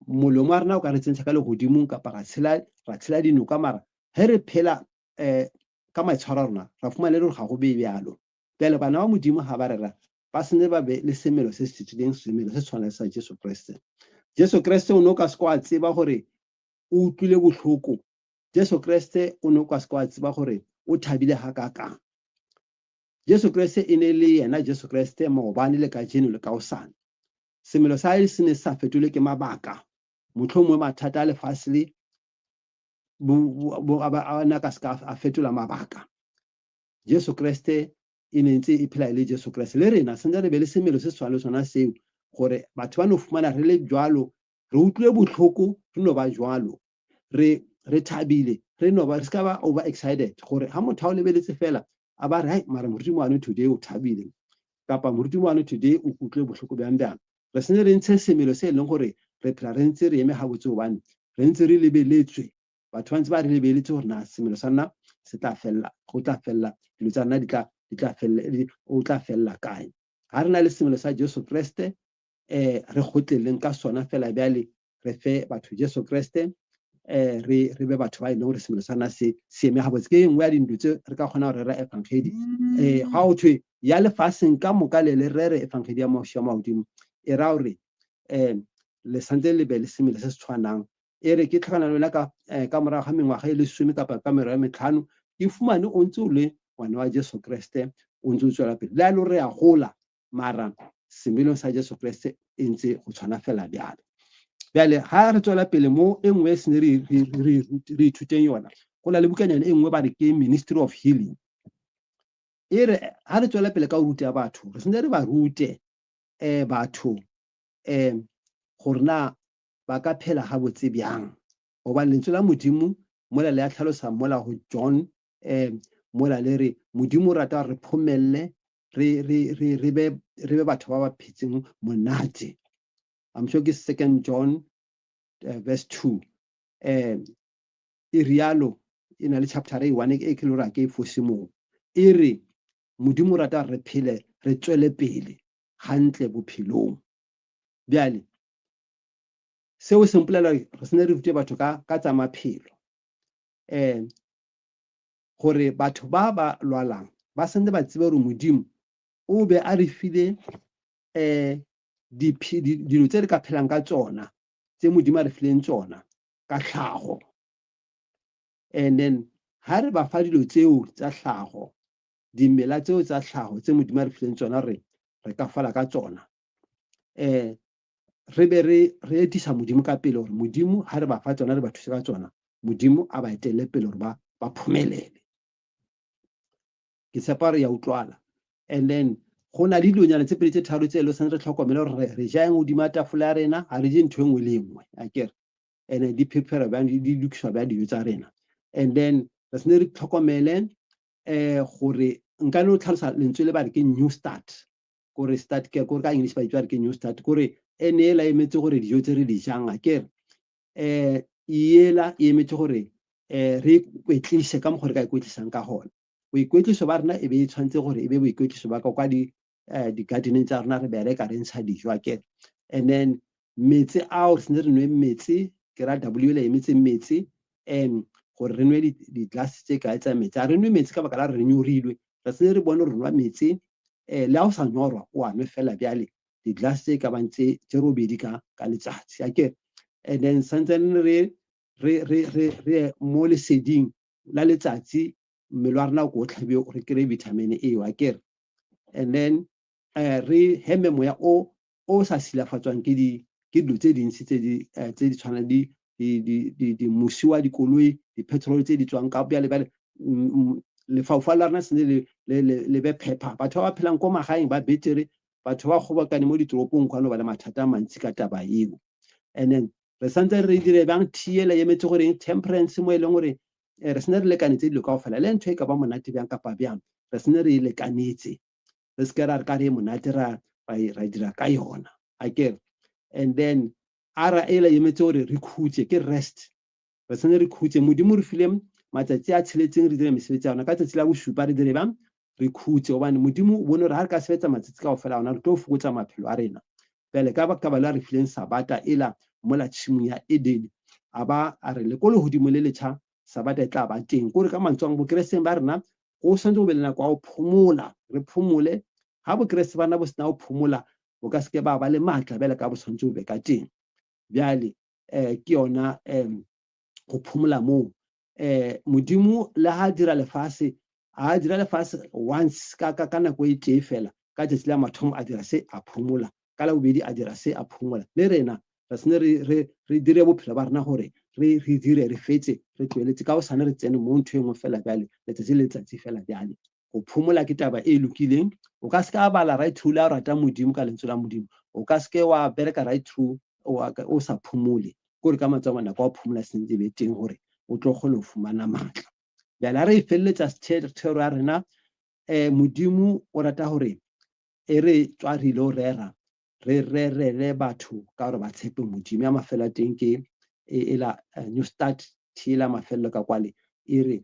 molomo wa rena o ka re tsentsha ka legodimong kapa ra tshela ra tshela dinoka, mara ge re phela um ka maitshwaro a rona ra fumana e le gore ga go be bjalo. Bjale bana ba Modimo ga ba rera ba sene ba be le semelo se se tswileng, semelo se tshwana le sa Jesu Kriste. Jesu Kriste o ne o ka se kwa tseba gore o utlwile bohloko. Jesu Kriste o ne o ka se kwa tseba gore o thabile gakaakang. Jesu Kriste e ne le yena Jesu Kriste maobane le kajeno le kaosane. Semelo sa hae se ne se sa fetolwe ke mabaka, mohlomongwe mathata a lefase le a ne a ka se ka a fetola mabaka. Jesu Kriste e ne ntse e phela e le Jesu Kriste. Le rena sentse re be le semelo se tshwana le sona seo, gore batho ba no fumana re le jwalo, re utlwile bohloko, re no ba jwalo, re re thabile, re no ba re ska ba over excited, gore ha motho a o lebeletse fela a ba re hai mara moruti moane today o thabile, kapa moruti moane today o utlwile bohloko bjang bjang. Re sene re ntshe semelo se e leng gore re phela re ntse re eme gabotse, gobane re ntse re lebeletswe, batho ba ntse ba re lebeletse gore na semelo sa nna se tla fella, go tla fella, dilo tsa nna di tla di tla fella, o tla fella kae. Ga re na le semelo sa Jesu Kriste, eh re kgotleleng ka sona fela bjale, re fe batho Jesu Kriste, eh re re be batho ba e leng gore semelo sa rena se se eme gabotse. Ke e nngwe ya dintlo tse re ka kgona go rera efangedi. Ga o thwe ya lefaseng ka moka le le rere efangedi ya mmušo wa magodimo, e ra gore um le santse le be le semelo se se tshwanang. E re ke tlhakana le wena ka ka morago ga mengwaga e lesome kapa ka merero ya metlhano, ke fumane o ntse o le ngwana wa Jesu Kriste, o ntse o tswela pele. Le ha e le gore re a gola, mara semelong sa Jesu Kriste e ntse go tshwana fela bjalo. Bjale ga re tswela pele mo e nngwe e sene re ithuteng yona, go na le bukanyana e nngwe ba re ke Ministry of Healing. E re ga re tswela pele ka go ruta batho, re sentse re ba rute um batho um gore na ba ka phela gabotse bjang, gobane lentswe la Modimo mola le a tlhalosa mola go John um mola le re Modimo o rata gore re phomelle, re re re re be re be batho ba ba phetseng monate. I'm sure ke Second John verse 2, um e rialo, e na le chapter e one e ke le gore a ke e fose moo, e re Modimo o rata gore re phele, re tswele pele gantle bophelong. Bjale seo se mpolela re sene re rute batho ka ka tsa maphelo, um gore batho ba ba lwalang ba santse ba tsebe gore Modimo o be a re file um dilo tse re ka phelang ka tsona, tse Modimo a re fileng tsona ka tlhago. And then ha re ba fa dilo tseo tsa tlhago, dimela tseo tsa tlhago tse Modimo a re fileng tsona, re re ka fola ka tsona, um re be re re etisa Modimo ka pele, gore Modimo ha re ba fa tsona, re ba thuse ka tsona, Modimo a ba etelle pele gore ba ba phomelele. Ke tshepa gore ya utlwala. And then go na le dilonyana tse pedi tse tharo tse e le re tlhokomele gore re ja eng godimo ga tafole ya rena, ga re je ntho e nngwe le e nngwe, akere? And di prepare bjang, di lokiswa bjang dijo tsa rena. And then re sene re tlhokomele um gore nka no tlhalosa lentswe le ba re ke new start, kore start ke kore ka English ba itse ba re ke new start, kore e ne ela emetse gore dijo tse re di jang, akere? Um ela e emetse gore um re ikwetlise ka mokgwa re ka ikwetlisang ka gona. Boikwetliso ba rena e be e tshwanetse gore e be boikwetliso ba ka kwa di di-gardeneng tsa rena, re bereka re ntsha dijo, akere? And then metsi ao re sentse re nwe metsi, ke ra W le emetse metsi, um gore re nwe di-glass tse kae tsa metsi. A re nwe metsi ka baka la re nyorilwe, re sentse re bone gore re nwa metsi. Um le ha o sa nyorwa o a nwe fela bjale di-glass tse ka bang tse tse robedi ka ka letsatsi akere. And then santsane re re re re re mo leseding la letsatsi mmele wa rena o ko o tlhabiwe re kry vitamin eo akere. And then um re heme moya o o sa silafatswang ke di ke dilo tse dintsi tse di tse di tshwanang di di di di mosi wa dikoloi di-petrol tse di tswang ka bjale bjale lefaufau la rena sene le le le le be phepa. Batho ba ba phelang ko magaeng ba betere, batho ba kgobokane mo ditoropong kwano ba le mathata a mantsi ka taba eo. And then re santse re dire bjang T ela e emetse goreng temperance mo e leng gore re sene re lekanetse dilo kaofela le ntho e ka ba monate bjang kapa bjang re sene re e lekanetse re se ke ra re ka re e monate ra ra dira ka yona akere. And then R ela e emetse gore re khutše ke rest re sene re khutše. Modimo re file matsatsi a tsheletseng re dire mesebetsi ya rona ka tsatsi la bosupa re dire bjang re khutše gobane Modimo o bone gore ga re ka sebetsa matsatsi kaofela a ona re tlo fokotsa maphelo a rena. Bjale ka baka la re fileng sabata ela mola tšhimong ya Edene a ba a re le ko legodimo le letšha sabata e tla ba teng. Kore ka mantswe a mangwe bokresteng ba rena go swanetše go be le nako ya go phomola re phomole. Ga bokreste ba rena bo sena go phomola bo ka se ke ba ba le maatla bjale ka bo swanetše go be ka teng. Bjale um ke yona um go phomola moo. Um Modimo le ha a dira lefase a dira lefase once ka ka ka nako e tee fela ka tšatši la mathomo a dira se a phomola ka la bobedi a dira se a phomola. Le rena re sene re re re dire bophelo ba rena gore re re dire re fetse re tloeletse ka hosane re tsene mo ntho e nngwe fela bjale letsatsi le letsatsi fela bjale. Go phomola ke taba e lokileng. O ka se ka bala right through le ha o rata Modimo ka lentswe la Modimo o ka se ke wa bereka right through o sa phomole. Kore ka mantswe a mangwe nako ya go phomola sentse e be teng gore o tlo kgone go fumana maatla. Bjale ha re e feleletsa thero ya rena um Modimo o rata gore e re tswa re ile go rera re rerele batho ka gore ba tshepe Modimo. Ya mafelo a teng ke e la New Start T la mafelelo ka kwale e re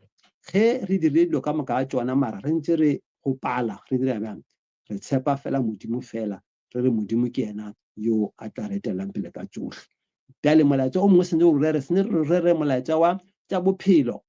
ge re dirile dilo ka moka ga tšona mara re ntse re go pala re dira bjang re tshepa fela Modimo fela re re Modimo ke yena yo a tla re etellang pele ka tšohle. Bjale molaetša o mongwe sentse o rere sene re rere molaetša wa tša bophelo.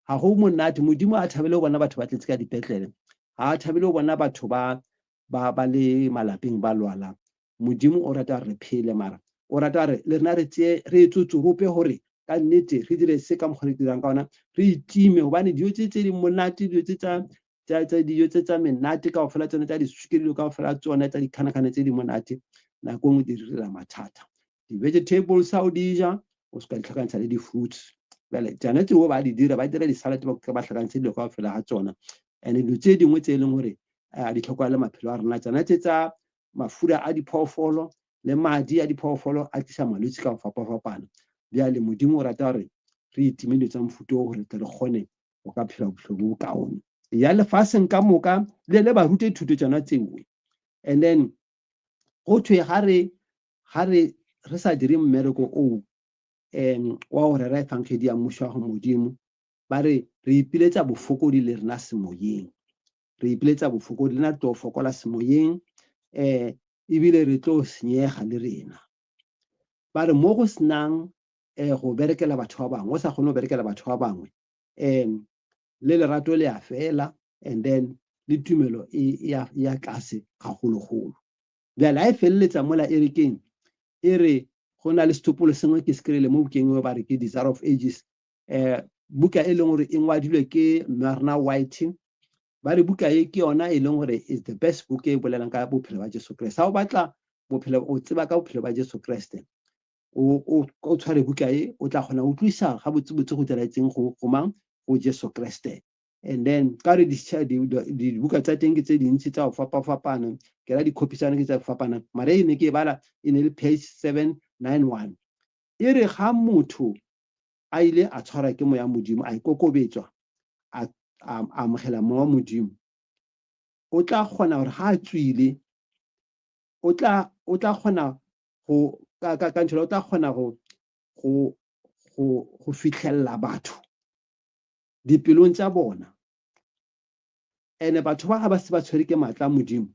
Ga go monate Modimo a thabele go bona batho ba tletse ka dipetlele ga a thabele go bona batho ba ba ba le malapeng ba lwala. Modimo o rata re phele mara o rata re le rena re tseye re tsotsorope gore ka nnete re dire se ka mokgwa re dirang ka ona re itime gobane dijo tse tse di monate dijo tse tsa tsa tsa dijo tse tsa menate kaofela tsone tsa diswikiri dilo kaofela tsone tsa dikhanakgane tse di monate nako nngwe di re direla mathata. Di-vegetables ha o di ja o se ka di tlhakantsha le di-fruits. Bjale tsona tseo ba di dira ba dira di-salad ba ba tlhakantshe dilo kaofela ga tsona. And dilo tse dingwe tse e leng gore a di tlhokagale maphelo a rena tsona tse tsa mafura a diphoofolo le madi a diphoofolo a tlisa malwetse ka go fapafapana. Bjale Modimo o rata gore re itime dilo tsa mofuta o gore tle re kgone go ka phela bophelo bo bokaone. Ya lefaseng ka moka le le ba rute thuto tsona tseo. And then go thwe ga re ga re re sa dire mmereko oo um wa go rera efangedi ya mmušo wa go Modimo ba re re ipiletsa bofokodi le rena semoyeng. Re ipiletsa bofokodi le rena re tlo fokola semoyeng um ebile re tlo senyega le rena. Ba re mo go senang um go berekela batho ba bangwe o sa kgone go berekela batho ba bangwe um le lerato le a fela and then le tumelo e ya tlase gagologolo. Bjale ha e feleletsa mola e re keng e re go na le setsopolo sengwe ke se kry-ile mo bukeng eo ba re ke Desire of Ages um buka e leng gore e ngwadilwe ke Marna White ba re buka e ke yona e leng gore is the best book e bolelang ka bophelo ba Jesu Kriste. Ha o batla bophelo o tseba ka bophelo ba Jesu Kriste o o tshware buka e o tla kgona go utlwisa ga botsebotse go diragetseng go go mang go Jesu Kriste. And then ka re dibuka tsa teng ke tse dintsi tsa go fapafapana ke ra di-copy tsa ke tsa go fapana mara e ne ke e bala e ne le page 791 e re ga motho a ile a tshwarwa ke moya Modimo a ikokobetswa a a amogela moya wa Modimo o tla kgona gore ga a tswile o tla o tla kgona go ka ka ka o tla kgona go go go go fitlhelela batho dipelong tša bona. Ene batho ba ga ba se ba tshwere ke maatla a Modimo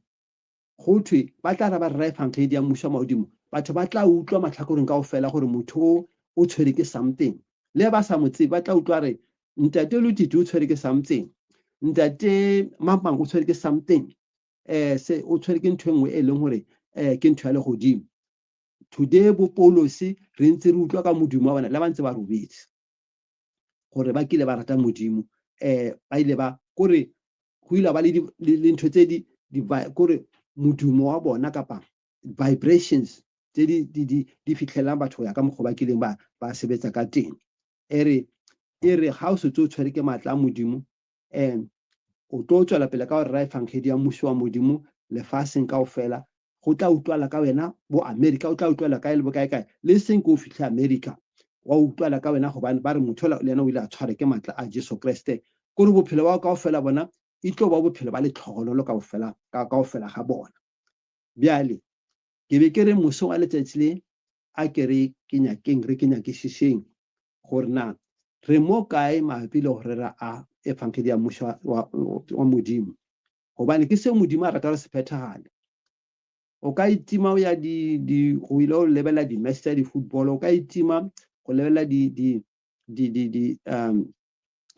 go thwe ba tla ra ba rera efangedi ya mmušo wa magodimo batho ba tla utlwa matlhakoreng kaofela gore motho o o tshwere ke something le ba sa mo tsebe ba tla utlwa re ntate Lotiti o tshwere ke something ntate Mamang o tshwere ke something. um se o tshwere ke ntho e nngwe e leng gore um ke ntho ya legodimo. Today bo Paulose re ntse re utlwa ka modumo wa bona le ba ntse ba robetse gore ba kile ba rata Modimo um ba ile ba kore go ile ba le le ntho tse di kore modumo wa bona kapa vibrations tse di di di di fitlhelang batho go ya ka mokgwa ba kileng ba ba sebetsa ka teng. E re e re ga o setse o tshwere ke maatla a Modimo um o tlo tswela pele ka go rera efangedi ya mmušo wa Modimo lefaseng kaofela. Go tla utlwala ka wena bo America, o tla utlwala kae le bo kae kae, le seng ke o fitlhe America wa utlwala ka wena gobane ba re motho le yena o ile a tshwara ke maatla a Jesu Kriste. Kore bophelo bao kaofela bona e tlo ba bophelo ba letlhogonolo kaofela kaofela ga bona. Bjale ke be ke re mosong wa letšatši le a ke re ke nyakeng re ke nyakišišeng gore na re mo kae mabapi le go rera a efangedi ya mmušo wa, wa Modimo. Gobane ke seo Modimo a rata re se phethagale. O ka itima o ya di, di, go ile go lebelela di-match tsa di-football, o ka itima go lebelela di, di, di, di, di, um,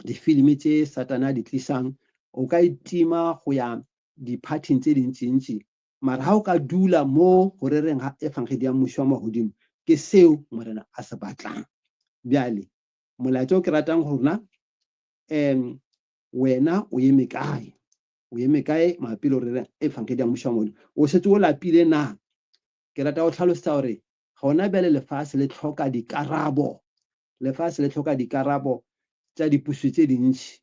difilimi tše Satane a di tlisang, o ka itima go ya di-partyng tse dintšintši. Mara ha o ka dula mo go rereng ga efangedi ya mmušo wa magodimo, ke seo Morena a se batlang. Bjale, molaetša o ke ratang go rona, um wena o eme kae? O eme kae mabapi le go rera efangedi ya mmušo wa magodimo? O šetše o lapile na? Ke rata go hlalosa gore gona bjale lefase le hloka dikarabo. Lefase le hloka dikarabo tša dipušo tše dintši.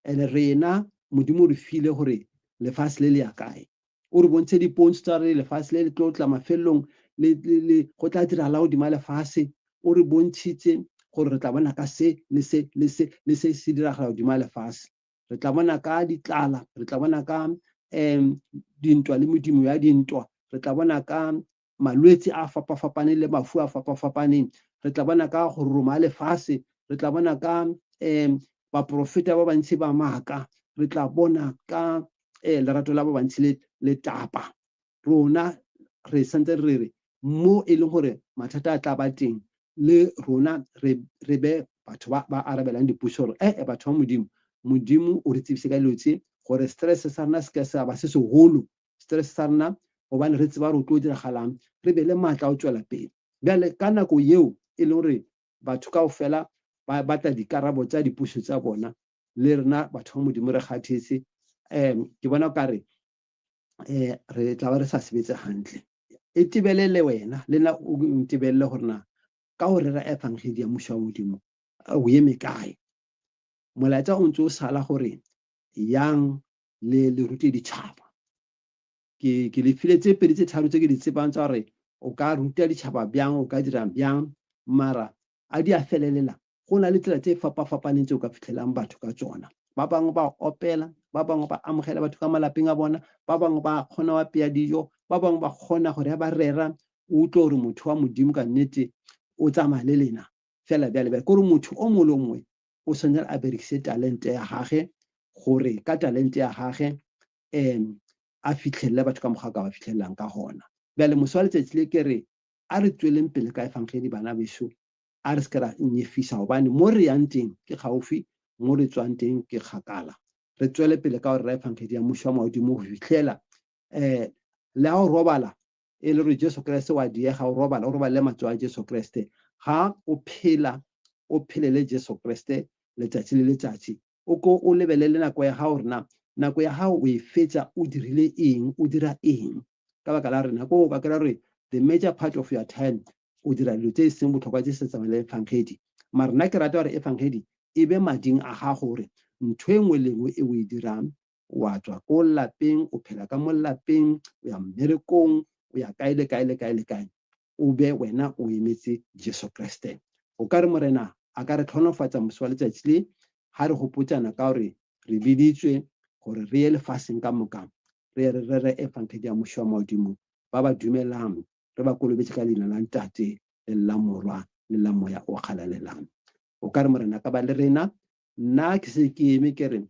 And rena Modimo o re file gore lefase le le ya kae. O re bontšhe dipontšho tša gore lefase le le tlo tla mafelelong, le, le, le, go tla diragala godima lefase. O re bontšhitše gore re tla bona ka se le se le se le se se diragala godima lefase. Re tla bona ka ditlala, re tla bona ka um dintwa le medimo ya dintwa, re tla bona ka malwetsi a fapafapaneng le mafu a fapafapaneng. Re tla bona ka go roroma lefase, re tla bona ka um baprofeta ba bantši ba maaka, re tla bona ka um lerato la ba bantši le le tapa. Rona re santse re re mo e leng gore mathata a tla ba teng, le rona re re be batho ba ba arabelang dipušo gore ee batho ba Modimo, Modimo o re tsebise ka dilo tše gore stress sa rena se ke sa ba se segolo, stress sa rena gobane re tseba gore o tlo diragalang, re be le maatla a go tšwela pele. Bjale ka nako yeo e leng gore batho kaofela ba batla dikarabo tša dipušo tša bona, le rena batho ba Modimo re kgathetse, um ke bona o kare um re tla ba re sa sebetse hantle. E tebelele wena, le nna o ntebelele gore na ka go rera efangedi ya mmušo wa Modimo o eme kae. Molaetša o ntse o sala gore yang le le rute ditšhaba. Ke ke le file tse pedi tse tharo tse ke di tsebang tsa gore o ka ruta ditšhaba bjang, o ka dira bjang, mara a di a felelela. Go na le tsela tse fapafapaneng tse o ka fitlhelang batho ka tsona. Ba bangwe ba opela, ba bangwe ba amogela batho ka malapeng a bona, ba bangwe ba kgona go apea dijo, ba bangwe ba kgona gore ya ba rera, o utlwe gore motho wa Modimo ka nnete o tsamaya le lena. Fela bjale bjale, kore motho o mongwe le o mongwe o swanela a berekise talente ya gage gore ka talente ya gage um a fihlelele batho ka mokgwa a ka ba fihlelelang ka gona. Bjale moso wa letšatši le ke re a re tsweleng pele ka efangedi bana bešo, a re se ke ra nyefisa gobane mo re yang teng ke gaufi, mo re tswang teng ke kgakala. Re tswele pele ka go rera efangedi ya mmušo wa magodimo go fihlela um le ga o robala e le gore Jesu Kriste wa diega o robala, o robalele matsogo a Jesu Kriste. Ga o phela, o phelele Jesu Kriste letšatši le letšatši. O ko o lebelele nako ya gago gore na nako ya gago o e fetša o dirile eng, o dira eng. Ka baka la gore nako o ka kry-a gore the major part of your time o dira dilo tse e seng bohlokwa tse sa tsamaye le efangedi. Mara nna ke rata gore efangedi e be mading a gago gore ntho e nngwe le nngwe e o e dirang wa tswa ko lapeng, o phela ka mo lapeng, o ya mmerekong, o ya kae le kae le kae le kae, o be wena o emetse Jesu Kriste. O ka re Morena a ka re tlhonofatsa moso wa letšatši le ga re gopotšana ka gore re biditswe gore re ye lefaseng ka moka re ye re rere efangedi ya Mmušo wa Modimo, ba ba dumelang re ba kolobetše ka leina la Ntate le la Morwa le la Moya o Galalelang. O ka re Morena ka ba le rena. Nna ke se ke eme ke re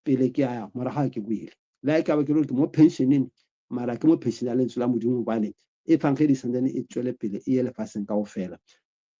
pele ke a ya morago ga ke boile. Le ga e ka ba ke le gore ke mo pensioneng, mara ke mo pension ya lentswe la Modimo gobane efangedi e santsane e tswele pele e ye lefaseng kaofela.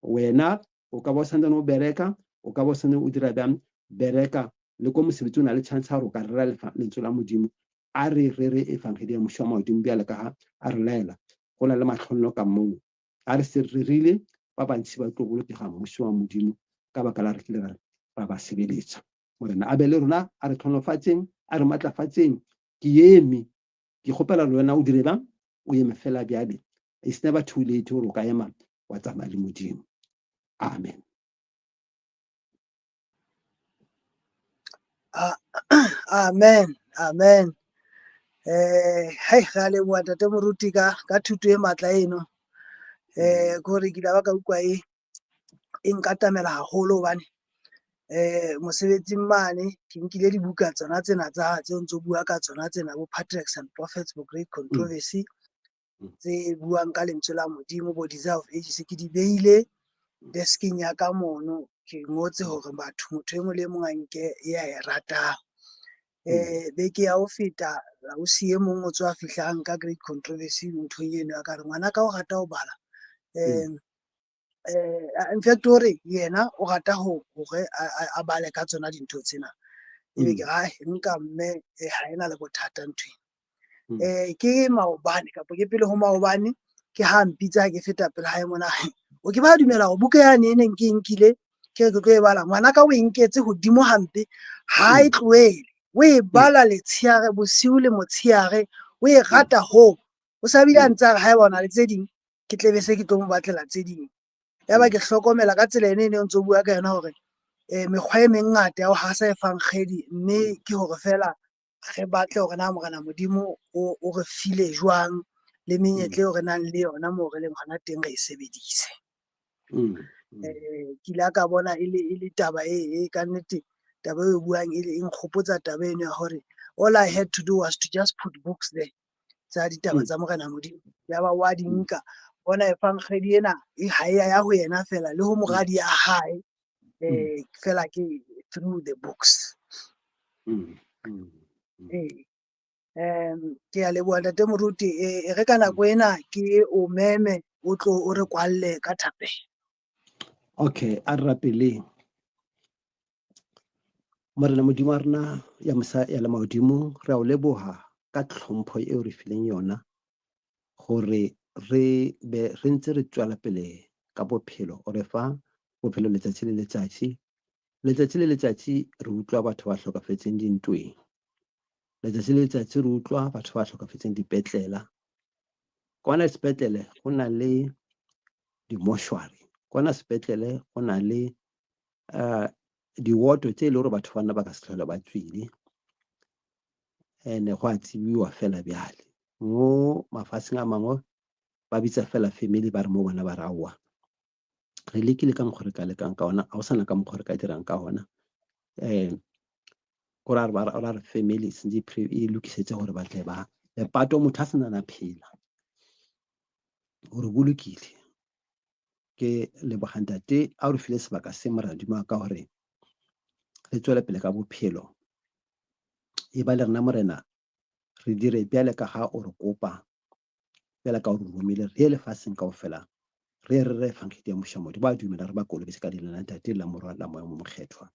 Wena o ka ba o santsane o bereka, o ka ba o santsane o dira bjang, bereka le ko mosebetsi o na le chance ya gore o ka rera lentswe la Modimo. A re rere Efangedi ya Mmušo wa Magodimo bjale ka ga a re laela. Go na le mahlonolo ka moo. A re se rerile, ba bantši ba tlo bolokega Mmušo wa Modimo ka baka la re kile ra, ra ba sebeletša. Morena a be le rona, a re hlonofatšeng, a re matlafatšeng. Ke eme, ke kgopela le wena o dire bang, o eme fela bjale. It's never too late gore o ka ema wa tsamaya le Modimo. Amen. Amen, amen. Hei re a leboha ntate moruti ka ka thuto e matla eno. Ke hore ke ile ba ka utlwa e e nkatamela haholo hobane mosebetsing mane ke nkile dibuka tsona tsena tsa tse o ntso bua ka tsona tsena bo Patriarchs and Prophets bo Great Controversy tse buang ka lentswe la Modimo bo Desire of Ages ke di beile deskeng ya ka mono ke ngotse hore batho motho e mong le e mong a nke ya e ratang. Beke ya ho feta ausi e mong o tswa fihlang ka Great Controversy nthong eno ya ka re ngwana ka o rata ho bala in fact o re yena o rata ho hore a bale ka tsona dintho tsena. Ebe ke re nka mme ha ena le bothata ntho ena. Ke maobane kapa ke pele ho maobane ke ha mpitsa ha ke feta pele hae mona. O ke ba dumela hore buka yane e neng ke e nkile ke re ke tlo e bala ngwana ka o e nketse hodimo hampe ha e tlohele o e bala letsheare bosiu le motsheare o e rata hoo o sa bile a ntse a re haeba o na le tse ding ke tle be se ke tlo mo batlela tse ding. Ya ba ke hlokomela ka tsela ene e ne o ntso bua ka yona hore mekgwa e mengata ya ho hasa efankgedi mme ke hore feela re batle hore na Morena Modimo o re file jwang le menyetla eo re nang le yona moo re leng hona teng re e sebedise. Ke ile ka bona e le taba e ka nnete taba eo e buang e nkgopotsa taba eno ya hore all I had to do was to just put books there tsa ditaba tsa Morena Modimo. Ya ba wa di nka bona efankgedi ena ha e ya ho yena fela le ho moradi ya hae fela ke through the books. Ke a leboha ntate moruti e re ka nako ena ke o meme o tlo o re kwalle ka thapelo. Okay, a re rapeleng. Morena Modimo wa rena ya mosa ya le mahodimong, re a o leboha ka tlhompho eo re fileng yona gore re be re ntse re tswela pele ka bophelo. O re fa bophelo letsatsi le letsatsi. Letsatsi le letsatsi re utlwa batho ba hlokafetseng dintweng. Letsatsi le letsatsi re utlwa batho ba hlokafetseng dipetlela. Kwana sepetlele go na le dimoshwari, kwana sepetlele go na le diwoto tse e le gore batho bana ba ka se tlhole ba tswile. Ene go a tsebiwa fela bjale. Mo mafatsheng a mangwe ba bitsa fela family ba re mo bona ba re aowa. Re lekile ka mokgwa re ka lekang ka ona, ga o sana ka mokgwa re ka dirang ka ona. Ko ra re family sentse e lokisetse gore ba tle ba lepato motho a sena na phela gore bolokile. Ke leboga ntate a re file sebaka se Morena Modimo wa ka gore re tswele pele ka bophelo. E ba le rena Morena re dire bjale ka ga o re kopa, bjale ka o re romile re ye lefatsheng kaofela re re re efangedi ya Mmušo wa Modimo. Ba dumela re ba kolobetse ka leina la Ntate la Morwa la Moya o Mokgethwa.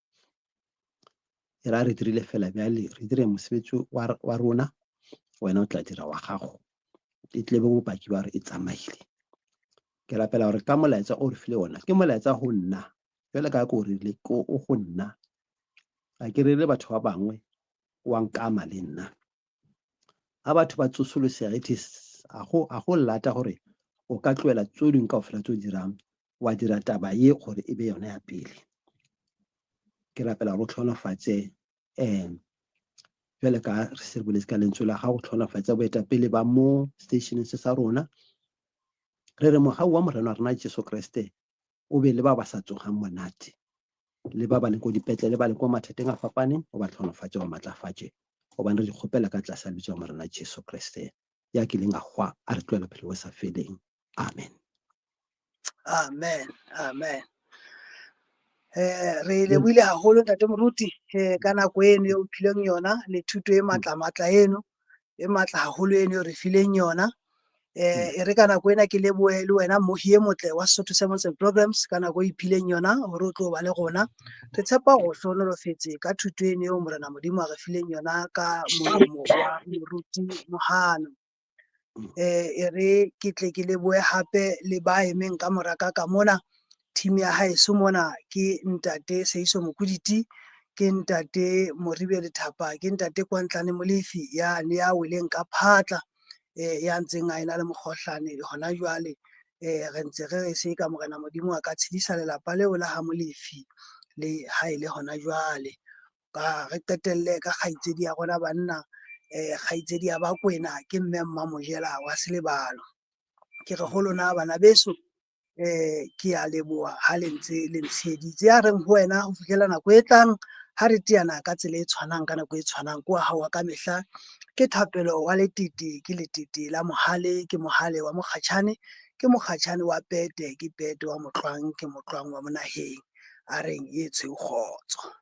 E ra re dirile fela bjale re dire mosebetsi wa rona, wena o tla dira wa gago. E tle be bopaki ba re e tsamaile. Ke rapela gore ka molaetsa o re file ona, ke molaetsa go nna jwale ka ko rile ko o go nna. A ke rere batho ba bangwe wa nkama le nna. Ha batho ba tsosolosega it is a go lata gore o ka tlohela tse dingwe kaofela tse o dirang wa dira taba ye gore e be yona ya pele. Ke rapela gore o tlhonofatse jwale ka re se re boletse ka lentswe la gago, tlhonofatse boetapele ba mo stationeng se sa rona. Re re mogau wa Morena wa rena Jesu Kriste o be le ba ba sa tsogang monate le ba ba leng ko dipetlele, ba leng ko mathateng a fapaneng, o ba tlhonofatse, ba matlafatše, gobane re di kgopela ka tlase ga lebitso la Morena Jesu Kriste ya kileng a hwa a re tlohela bophelo bo sa feleng. Amen. Amen. Amen. Re lebohile haholo ntate moruti ka nako eno eo phileng yona le thuto e matla matla eno e matla haholo eno e re fileng yona. E re ka nako ena ke lebohe le wena mmohi e motle wa Sesotho Sermons and Programs ka nako e iphileng yona hore o tlo ba le rona. Re tshepa hore o hlohonolofetse ka thuto eno eo Morena Modimo a re fileng yona ka molomo wa Moruti Mohano. E re ke tle ke lebohe hape le ba emeng ka mora ka ka mona. Team ya haeso mona ke ntate Seiso Mokuditi, ke ntate Moribe Lethapa, ke ntate Kwantlane Molefi ya ne ya weleng ka phatla ya ntseng a ena le mokgohlane hona jwale. Re ntse re re se ka Morena Modimo a ka tshedisa lelapa leo la ha Molefi le ha e le hona jwale. Ka re qetelle ka kgaitsedi ya rona banna, kgaitsedi ya Bakwena ke mme Mmamojela wa Selebalo. Ke re ho lona bana beso, ke a leboha ha le ntse le ntsheheditse. Ya reng ho wena ho fihlela nako e tlang ha re teana ka tsela e tshwanang ka nako e tshwanang, ke wa hao wa kamehla, ke Thapelo wa Letete, ke Letete la Mohale, ke Mohale wa Mokgatjhane, ke Mokgatjhane wa Pete, ke Pete wa Motlwang, ke Motlwang wa Monaheng. A reng e tshweu kgotso.